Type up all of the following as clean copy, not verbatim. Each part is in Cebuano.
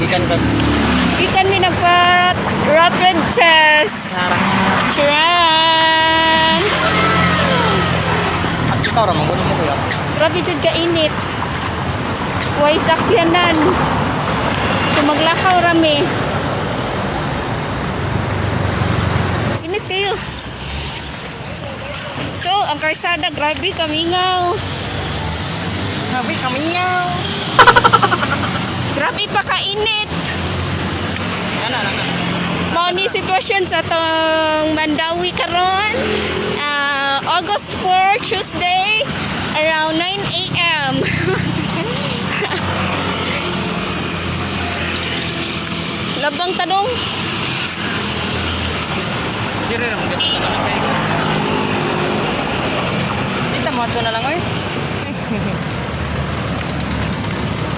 Gikan ka. Gikan mi nagpa rapid test. Charan! At ikaw ra man mo kuya. Grabe jud ka init. Way sakyanan. So maglakaw rami. Init kayo. So, ang karsada, grabe kamingaw. Grabe kamingaw. Grabe pa kainit. Ana ana. Mao ni sitwasyon sa tong Mandawi karon. August 4, Tuesday, around 9 a.m. Labang tanong. Dire ra man gud ta na kay. Kita mo ato na lang oy.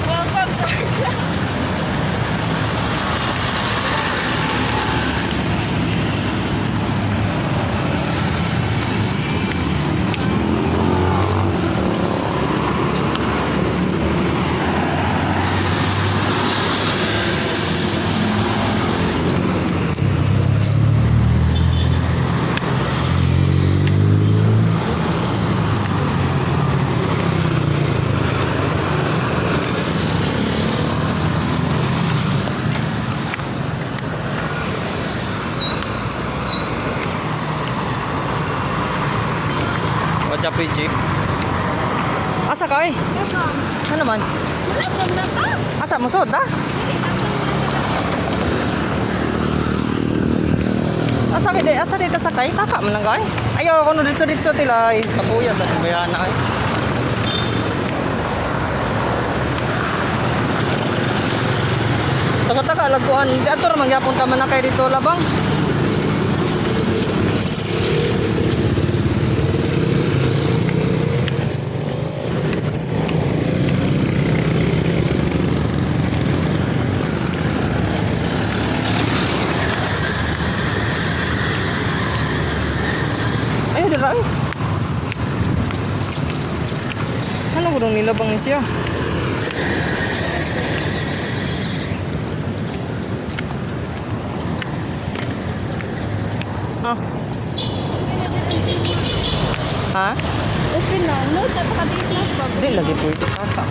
Welcome to our vlog. Watch up, jeep. Asa ka oy? Ano man? Asa mo sud ah? Asa kay di asa di ta sakay? Taka man lang kay. Ayaw ako no didto didto tilay. Kapuya sa bayana ay. Taka-taka lagkuan. Di ato ra man gyapon ta man na kay dito labang. Ayaw dira ay. Ano gudong nilabang ni siya? Ah. Ha? Open na. No, sa pakabis na. Di lagi pwede kaka.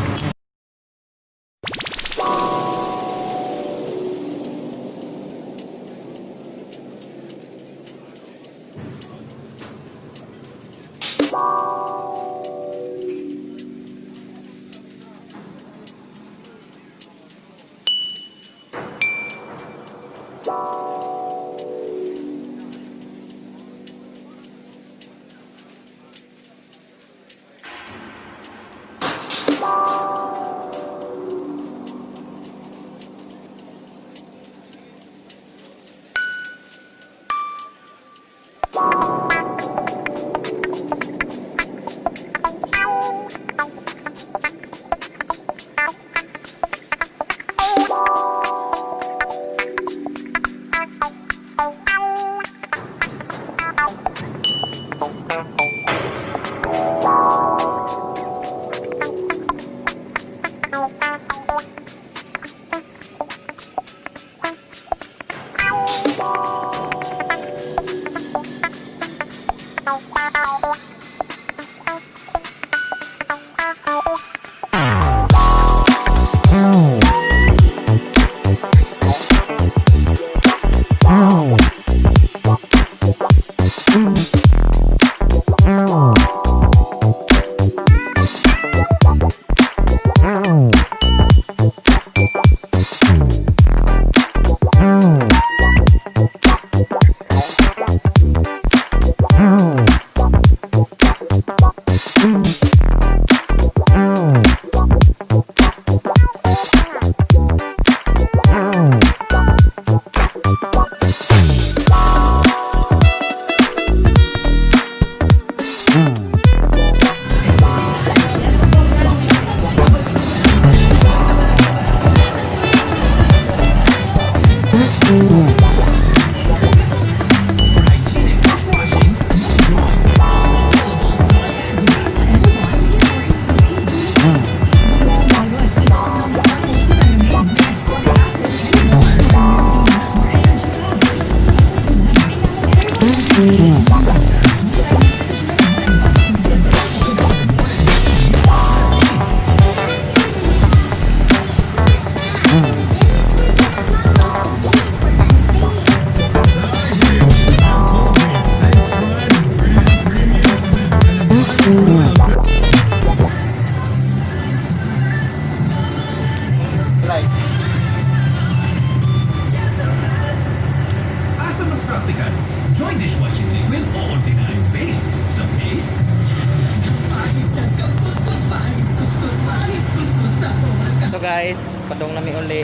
guys. Padong nami uli.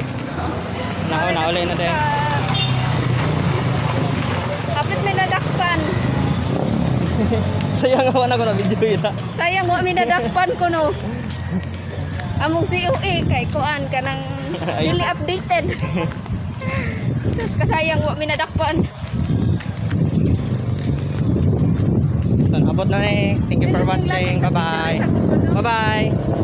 Naho na uli na din. Kapit may nadakpan. Sayang nga wala ko na video ila. Sayang wa mi nadakpan ko no. Among COA kay kuan kanang Ay. dili updated. Sus, kasayang wa mi nadakpan. So, abot na eh. Thank you for watching. Bye-bye. Bye-bye.